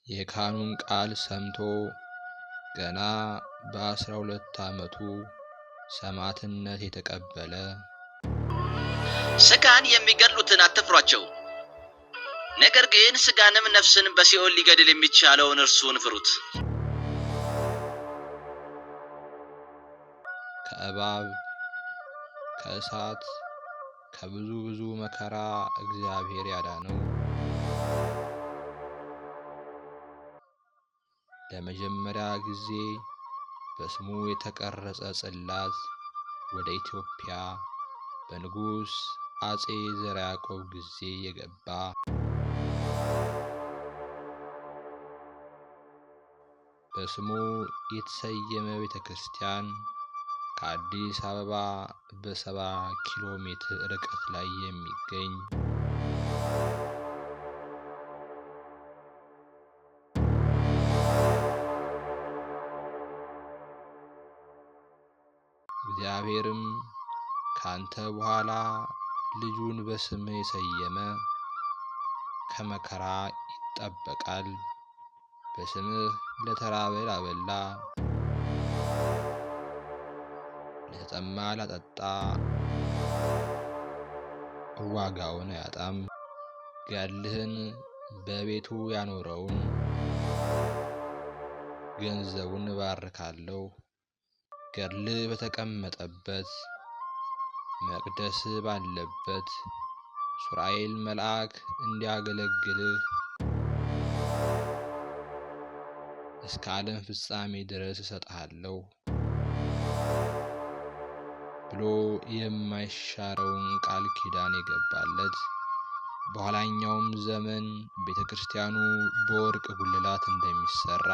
የካህኑን ቃል ሰምቶ ገና በ12 ዓመቱ ሰማዕትነት የተቀበለ፣ ሥጋን የሚገድሉትን አትፍሯቸው፣ ነገር ግን ሥጋንም ነፍስን በሲኦል ሊገድል የሚቻለውን እርሱን ፍሩት። ከእባብ ከእሳት ከብዙ ብዙ መከራ እግዚአብሔር ያዳነው፣ ለመጀመሪያ ጊዜ በስሙ የተቀረጸ ጽላት ወደ ኢትዮጵያ በንጉሥ አፄ ዘርዓ ያዕቆብ ጊዜ የገባ፣ በስሙ የተሰየመ ቤተ ክርስቲያን ከአዲስ አበባ በ70 ኪሎ ሜትር ርቀት ላይ የሚገኝ፣ እግዚአብሔርም ካንተ በኋላ ልጁን በስምህ የሰየመ ከመከራ ይጠበቃል። በስምህ ለተራበ ላበላ፣ ለተጠማ ላጠጣ ዋጋውን አያጣም። ገድልህን በቤቱ ያኖረውን ገንዘቡን እባርካለሁ። ገድልህ በተቀመጠበት መቅደስ ባለበት ሱራኤል መልአክ እንዲያገለግልህ እስከ ዓለም ፍጻሜ ድረስ እሰጥሃለሁ ብሎ የማይሻረውን ቃል ኪዳን የገባለት፣ በኋላኛውም ዘመን ቤተ ክርስቲያኑ በወርቅ ጉልላት እንደሚሰራ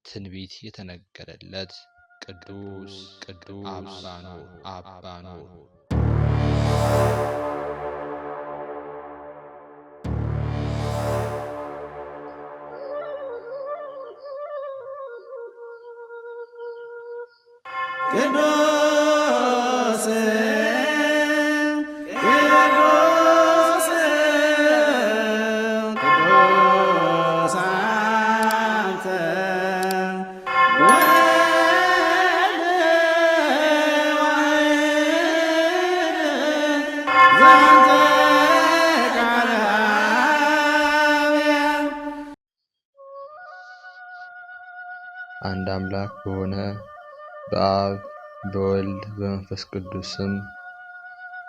ትንቢት የተነገረለት ቅዱስ ቅዱስ አባ ኖብ አባ ኖብ። ቅዱስ ቅዱስ ቅዱስ አንተ ወልድ ዋሕድ ዘአንተ ቃለ አብ። አንድ አምላክ በሆነ በአብ በወልድ በመንፈስ ቅዱስ ስም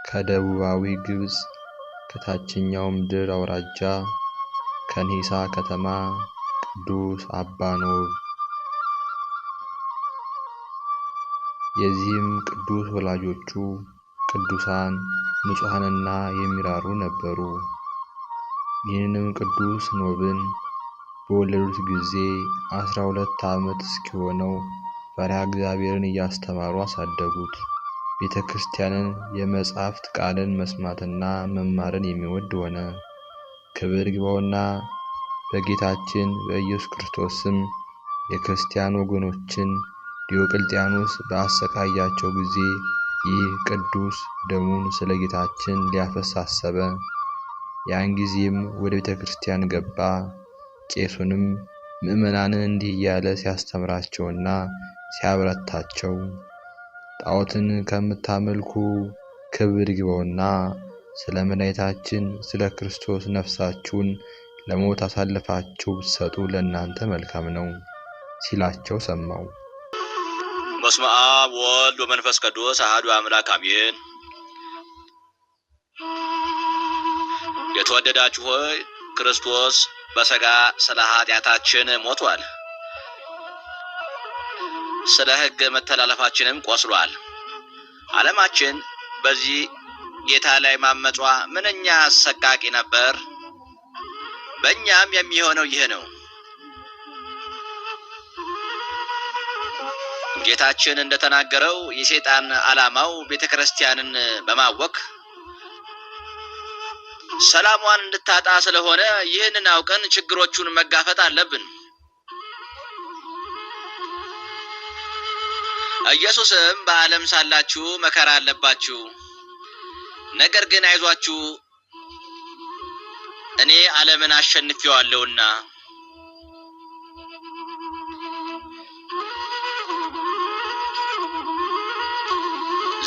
ከደቡባዊ ግብፅ ከታችኛው ምድር አውራጃ ከንሂሳ ከተማ ቅዱስ አባ ኖብ። የዚህም ቅዱስ ወላጆቹ ቅዱሳን ንጹሐንና የሚራሩ ነበሩ። ይህንንም ቅዱስ ኖብን በወለዱት ጊዜ 12 ዓመት እስኪሆነው ፈሪሃ እግዚአብሔርን እያስተማሩ አሳደጉት። ቤተ ክርስቲያንን የመጻሕፍት ቃልን መስማትና መማርን የሚወድ ሆነ። ክብር ይግባውና በጌታችን በኢየሱስ ክርስቶስ ስም የክርስቲያን ወገኖችን ዲዮቅልጥያኖስ በአሰቃያቸው ጊዜ ይህ ቅዱስ ደሙን ስለ ጌታችን ሊያፈስ አሰበ። ያን ጊዜም ወደ ቤተ ክርስቲያን ገባ። ቄሱንም ምዕመናንን እንዲህ እያለ ሲያስተምራቸውና ሲያበረታቸው፣ ጣዖትን ከምታመልኩ ክብር ይግባውና ስለ መድኃኒታችን ስለ ክርስቶስ ነፍሳችሁን ለሞት አሳልፋችሁ ብትሰጡ ለእናንተ መልካም ነው ሲላቸው ሰማው። በስመ አብ ወወልድ ወመንፈስ ቅዱስ አሐዱ አምላክ አሜን። የተወደዳችሁ ሆይ ክርስቶስ በሥጋ ስለ ኃጢአታችን ሞቷል፣ ስለ ሕግ መተላለፋችንም ቆስሏል። ዓለማችን በዚህ ጌታ ላይ ማመጿ ምንኛ አሰቃቂ ነበር። በእኛም የሚሆነው ይህ ነው። ጌታችን እንደተናገረው የሰይጣን ዓላማው ቤተ ክርስቲያንን በማወክ ሰላሟን እንድታጣ ስለሆነ ይህንን አውቀን ችግሮቹን መጋፈጥ አለብን። ኢየሱስም በዓለም ሳላችሁ መከራ አለባችሁ፣ ነገር ግን አይዟችሁ እኔ ዓለምን አሸንፌዋለሁና።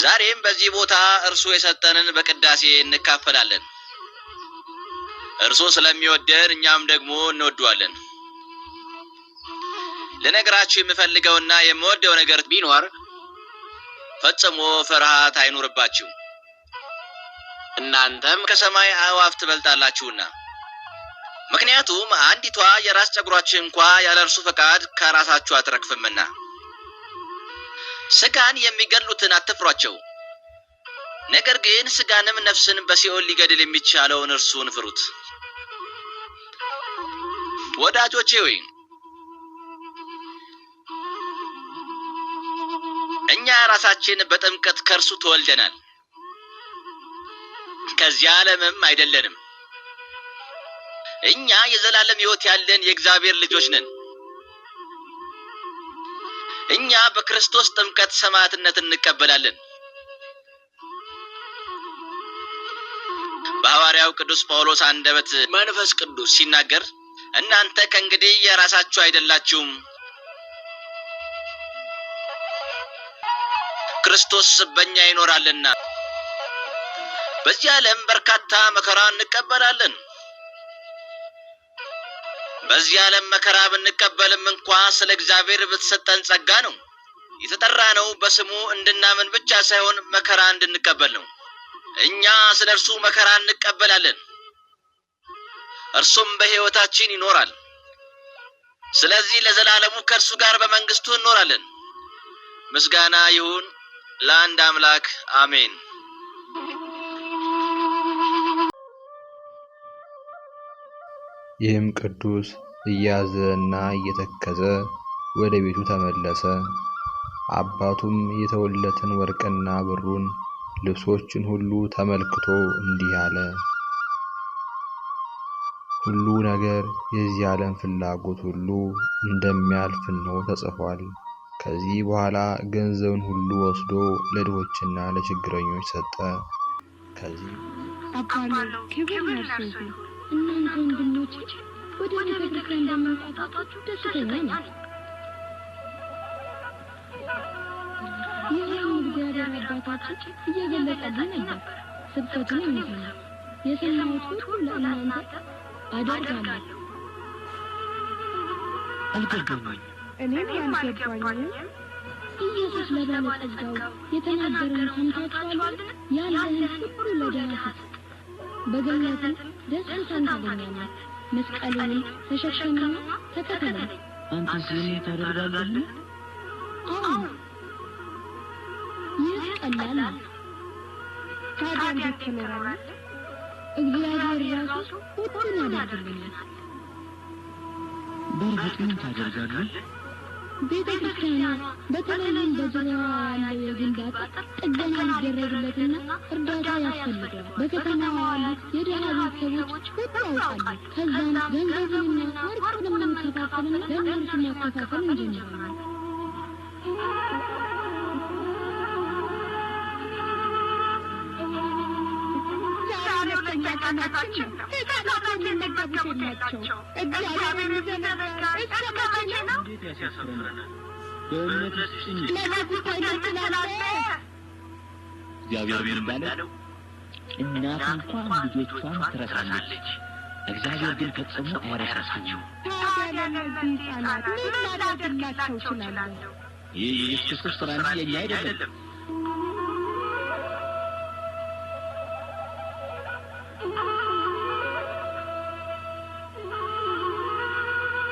ዛሬም በዚህ ቦታ እርሱ የሰጠንን በቅዳሴ እንካፈላለን። እርሱ ስለሚወደን እኛም ደግሞ እንወደዋለን። ልነግራችሁ የምፈልገውና የምወደው ነገር ቢኖር ፈጽሞ ፍርሃት አይኑርባችሁ፣ እናንተም ከሰማይ አዕዋፍ ትበልጣላችሁና። ምክንያቱም አንዲቷ የራስ ጸጉራችሁ እንኳ ያለ እርሱ ፈቃድ ከራሳችሁ አትረግፍምና። ስጋን የሚገድሉትን አትፍሯቸው፣ ነገር ግን ስጋንም ነፍስን በሲኦል ሊገድል የሚቻለውን እርሱን ፍሩት። ወዳጆቼ ሆይ፣ እኛ ራሳችን በጥምቀት ከእርሱ ተወልደናል፣ ከዚያ ዓለምም አይደለንም። እኛ የዘላለም ሕይወት ያለን የእግዚአብሔር ልጆች ነን። እኛ በክርስቶስ ጥምቀት ሰማዕትነት እንቀበላለን። በሐዋርያው ቅዱስ ጳውሎስ አንደበት መንፈስ ቅዱስ ሲናገር እናንተ ከእንግዲህ የራሳችሁ አይደላችሁም፣ ክርስቶስ በእኛ ይኖራልና። በዚህ ዓለም በርካታ መከራ እንቀበላለን። በዚህ ዓለም መከራ ብንቀበልም እንኳ ስለ እግዚአብሔር በተሰጠን ጸጋ ነው። የተጠራነው በስሙ እንድናምን ብቻ ሳይሆን መከራ እንድንቀበል ነው። እኛ ስለ እርሱ መከራ እንቀበላለን፣ እርሱም በሕይወታችን ይኖራል። ስለዚህ ለዘላለሙ ከእርሱ ጋር በመንግሥቱ እንኖራለን። ምስጋና ይሁን ለአንድ አምላክ አሜን። ይህም ቅዱስ እያዘነና እየተከዘ ወደ ቤቱ ተመለሰ። አባቱም የተወለትን ወርቅና ብሩን ልብሶችን ሁሉ ተመልክቶ እንዲህ አለ። ሁሉ ነገር የዚህ ዓለም ፍላጎት ሁሉ እንደሚያልፍ እነሆ ተጽፏል። ከዚህ በኋላ ገንዘቡን ሁሉ ወስዶ ለድሆችና ለችግረኞች ሰጠ። ከዚህ አባ ኖብ፣ ክብር ለእርሱ ይሁን። እናንተ ወንድሞቼ ወደ ቤተ ክርስቲያን በመምጣታችሁ ደስተኛ ነኝ። ይህም እግዚአብሔር አባታችን እየገለጸልኝ ነበር። ስብከቱን የምሰማው የሰማሁት ሁሉ ለእናንተ አደርጋለሁ። አልገባኝም። እኔም አልገባኝም። ኢየሱስ ለባለጸጋው የተናገረውን ሰምታችኋልን? ያለህን ሁሉ ለድሃ ስጥ፣ በገነትም ደስታን ታገኛለህ። መስቀሉንም ተሸከምና ተከተለኝ። አንተስ ይህን ታደርጋለህን? አዎን፣ ይህ ቀላል ነው። ታዲያ እንዴት ትኖራለህ? እግዚአብሔር ራሱ ሁሉን ያደርግልናል። በእርግጥ ምን ታደርጋለህ? ቤተ ክርስቲያኗ በተለይም በዙሪያዋ ያለው የግንብ አጥር ጥገና ሊደረግለትና እርዳታ ያስፈልገዋል። በከተማዋ ያሉት የድሃ ቤተሰቦች ሁሉ ያውቃሉ። ከዛም ገንዘቡንና ወርቁንም እንከፋፈልና ለእነርሱ ማከፋፈል እንጀምራለን። ዛሬ ሁለተኛ ቀናችን ነው። ሕፃናት የሚመገቡት የላቸው። እግዚአብሔር ይዘነጋል። እስከ መቼ ነው? እንዴት ያሳፍረናል! በእምነት ውስጥ እንጂ። ለዚህ ትላለህ? እግዚአብሔር ምን እንዳለው እናት እንኳን ልጆቿን ትረሳለች፣ እግዚአብሔር ግን ፈጽሞ አይረሳችሁም። ታዲያ ለእነዚህ ሕፃናት ምን ላደርግላቸው እችላለሁ? ይህ የኢየሱስ ክርስቶስ ሥራ እንጂ የእኛ አይደለም።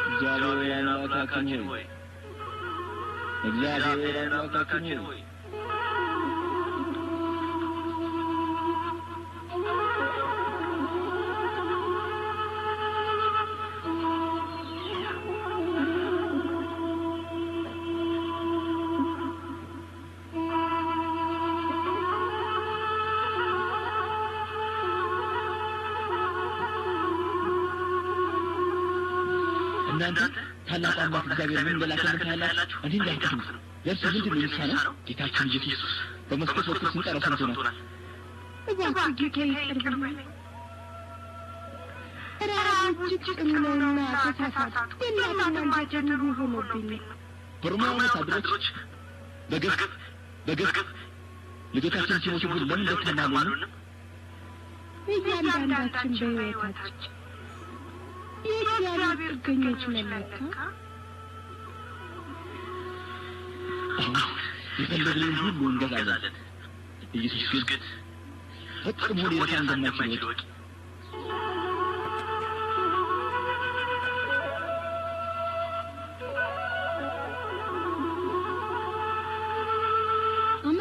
እግዚአብሔር አምላካችን ሆይ፣ እግዚአብሔር አምላካችን ሆይ፣ እናንተ ታላቁ አምላክ እግዚአብሔር ምን እንደላከልን ታያላችሁ። እንዲህ እንዳልኩት ነው። ለእርሱ ምንድን ነው የሚሳነው? ጌታችን ኢየሱስ በመስኮት በኩል ስንጠራው ሰምቶናል። እባክህ ጌታዬ ይቅር በለኝ። እጅግ ጽኑ ነውና ተሳሳትኩ። የእናትም አንጀት ሩሩ ሆኖብኝ ነው። በሮማውያን ወታደሮች በግፍ በግፍ ልጆቻችን ሲሞቱብን ለምን ደካማ አልሆንም? እያንዳንዳችን በሕይወታችን የእግዚአብሔር ጥገኞች ነን ለካ። አሁን የፈለግነውን ሁሉ እንገዛለን። ኢየሱስ ግን ፈጽሞ ሊረሳ እንደማይችል እወቅ።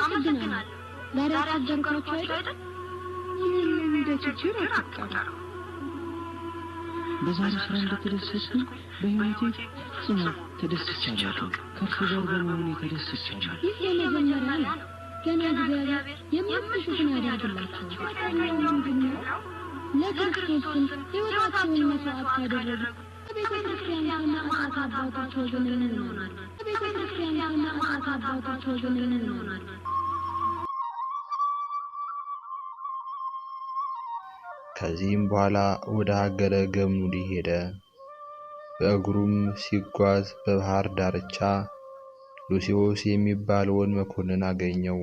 አመሰግናለሁ። ዛሬ አስቸገርኳችሁ አይደል? ይህንን እንደ ችግር አትቁጠረው። በዛሬው ስራ እንደተደሰትኩኝ በሕይወቴ ፈጽሞ ተደስቼ አላውቅም። ከእርሱ ጋር በመሆኔ ተደስቻለሁ። ይህ የመጀመሪያ ነው። ገና እግዚአብሔር የምትሹትን ያደርግላችኋል። ዋናው ምንድን ነው? ለክርስቶስ ስም ሕይወታቸውን መስዋዕት ካደረጉ ከቤተ ክርስቲያን ሰማዕታት አባቶች ወገን እንሆናለን። ከቤተ ክርስቲያን ሰማዕታት አባቶች ወገን እንሆናለን። ከዚህም በኋላ ወደ ሀገረ ገምኑዲ ሄደ። በእግሩም ሲጓዝ በባህር ዳርቻ ሉሲዎስ የሚባለውን መኮንን አገኘው።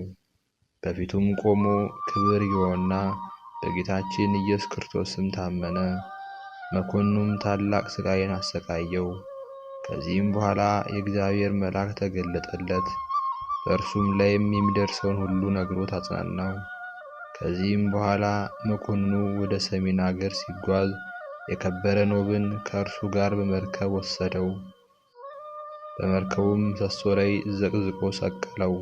በፊቱም ቆሞ ክብር ይግባውና በጌታችን ኢየሱስ ክርስቶስ ስም ታመነ። መኮንኑም ታላቅ ስቃይን አሰቃየው። ከዚህም በኋላ የእግዚአብሔር መልአክ ተገለጠለት። በእርሱም ላይም የሚደርሰውን ሁሉ ነግሮት አጽናናው። ከዚህም በኋላ መኮንኑ ወደ ሰሜን አገር ሲጓዝ የከበረ ኖብን ከእርሱ ጋር በመርከብ ወሰደው። በመርከቡም ምሰሶ ላይ ዘቅዝቆ ሰቀለው።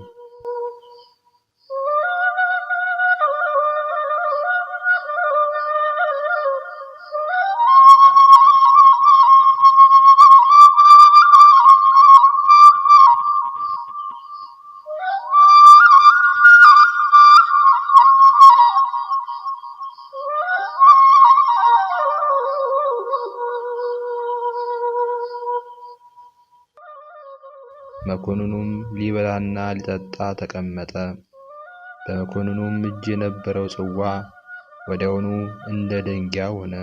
መኮንኑም ሊበላና ሊጠጣ ተቀመጠ። በመኮንኑም እጅ የነበረው ጽዋ ወዲያውኑ እንደ ደንጊያ ሆነ።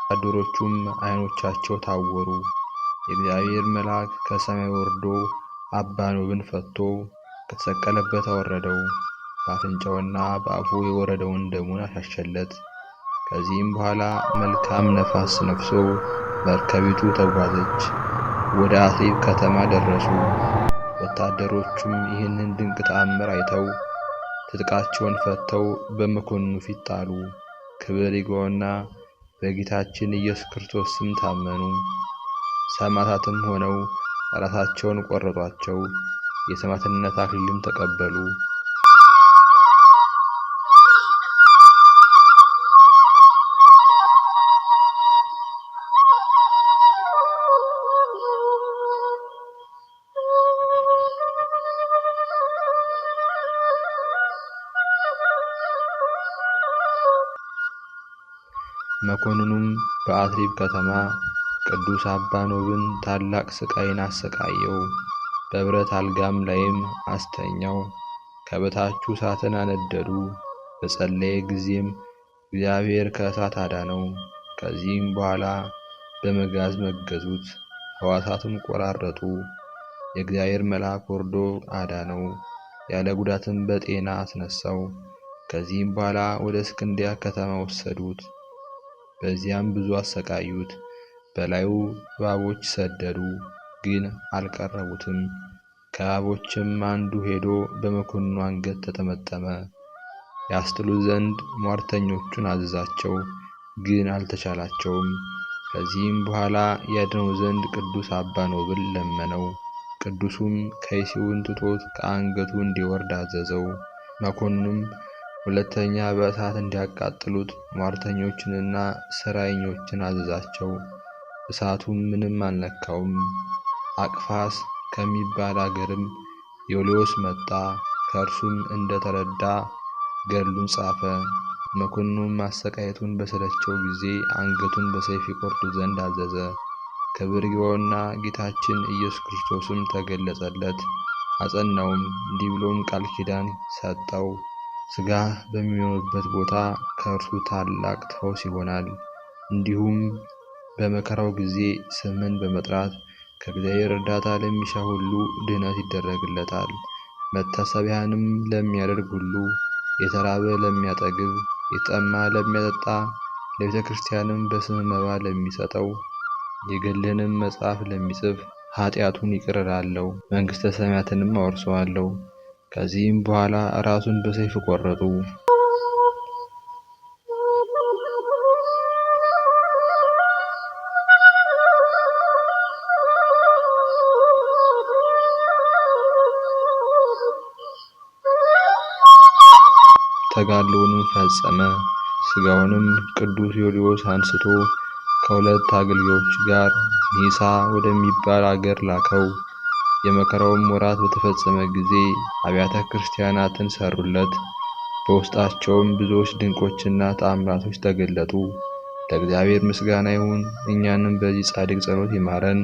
ወታደሮቹም ዓይኖቻቸው ታወሩ። የእግዚአብሔር መልአክ ከሰማይ ወርዶ አባ ኖብን ፈትቶ ከተሰቀለበት አወረደው። በአፍንጫውና በአፉ የወረደውን ደሙን አሻሸለት። ከዚህም በኋላ መልካም ነፋስ ነፍሶ መርከቢቱ ተጓዘች። ወደ አትሪብ ከተማ ደረሱ። ወታደሮቹም ይህንን ድንቅ ተአምር አይተው ትጥቃቸውን ፈተው በመኮንኑ ፊት ጣሉ። ክብር ይግባውና በጌታችን ኢየሱስ ክርስቶስ ስም ታመኑ። ሰማዕታትም ሆነው ራሳቸውን ቆረጧቸው። የሰማዕትነት አክሊልም ተቀበሉ። መኮንኑም በአትሪብ ከተማ ቅዱስ አባ ኖብን ታላቅ ስቃይን አሰቃየው። በብረት አልጋም ላይም አስተኛው። ከበታቹ እሳትን አነደዱ። በጸለየ ጊዜም እግዚአብሔር ከእሳት አዳነው። ከዚህም በኋላ በመጋዝ መገዙት፣ ሕዋሳቱን ቆራረጡ። የእግዚአብሔር መልአክ ወርዶ አዳነው፣ ያለ ጉዳትም በጤና አስነሳው። ከዚህም በኋላ ወደ እስክንድርያ ከተማ ወሰዱት። በዚያም ብዙ አሰቃዩት። በላዩ እባቦች ሰደዱ፣ ግን አልቀረቡትም። ከእባቦችም አንዱ ሄዶ በመኮንኑ አንገት ተጠመጠመ። ያስጥሉት ዘንድ ሟርተኞቹን አዘዛቸው፣ ግን አልተቻላቸውም። ከዚህም በኋላ ያድነው ዘንድ ቅዱስ አባ ኖብን ለመነው። ቅዱሱም ከይሲውን ትቶት ከአንገቱ እንዲወርድ አዘዘው። መኮንኑም ሁለተኛ በእሳት እንዲያቃጥሉት ሟርተኞችንና ስራይኞችን አዘዛቸው። እሳቱም ምንም አልነካውም። አቅፋስ ከሚባል አገርም ዮልዮስ መጣ። ከእርሱም እንደተረዳ ገድሉን ጻፈ። መኮንኑም ማሰቃየቱን በሰለቸው ጊዜ አንገቱን በሰይፍ ይቆርጡ ዘንድ አዘዘ። ክብር ይግባውና ጌታችን ኢየሱስ ክርስቶስም ተገለጸለት፣ አጸናውም። እንዲህ ብሎም ቃል ኪዳን ሰጠው። ሥጋ በሚኖርበት ቦታ ከእርሱ ታላቅ ፈውስ ይሆናል። እንዲሁም በመከራው ጊዜ ስምህን በመጥራት ከእግዚአብሔር እርዳታ ለሚሻ ሁሉ ድኅነት ይደረግለታል። መታሰቢያህንም ለሚያደርግ ሁሉ፣ የተራበ ለሚያጠግብ፣ የተጠማ ለሚያጠጣ፣ ለቤተ ክርስቲያንም በስምህ መባ ለሚሰጠው፣ የገድልህንም መጽሐፍ ለሚጽፍ ኃጢአቱን ይቅር እላለሁ፣ መንግሥተ ሰማያትንም አወርሰዋለሁ። ከዚህም በኋላ ራሱን በሰይፍ ቆረጡ። ተጋድሎውንም ፈጸመ። ሥጋውንም ቅዱስ ዮልዮስ አንስቶ ከሁለት አገልጋዮች ጋር ኒሳ ወደሚባል አገር ላከው። የመከራውም ወራት በተፈጸመ ጊዜ አብያተ ክርስቲያናትን ሰሩለት። በውስጣቸውም ብዙዎች ድንቆችና ተአምራቶች ተገለጡ። ለእግዚአብሔር ምስጋና ይሁን። እኛንም በዚህ ጻድቅ ጸሎት ይማረን፣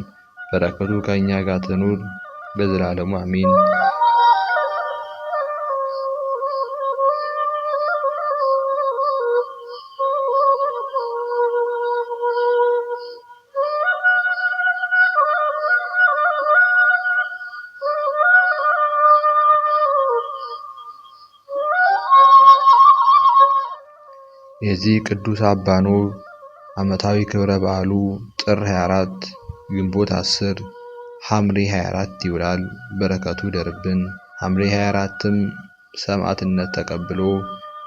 በረከቱ ከእኛ ጋር ትኑር ለዘላለሙ አሚን። የዚህ ቅዱስ አባ ኖብ ዓመታዊ ክብረ በዓሉ ጥር 24፣ ግንቦት 10፣ ሐምሌ 24 ይውላል። በረከቱ ይደርብን። ሐምሌ 24ም ሰማዕትነት ተቀብሎ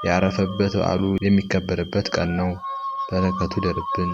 ያረፈበት በዓሉ የሚከበርበት ቀን ነው። በረከቱ ይደርብን።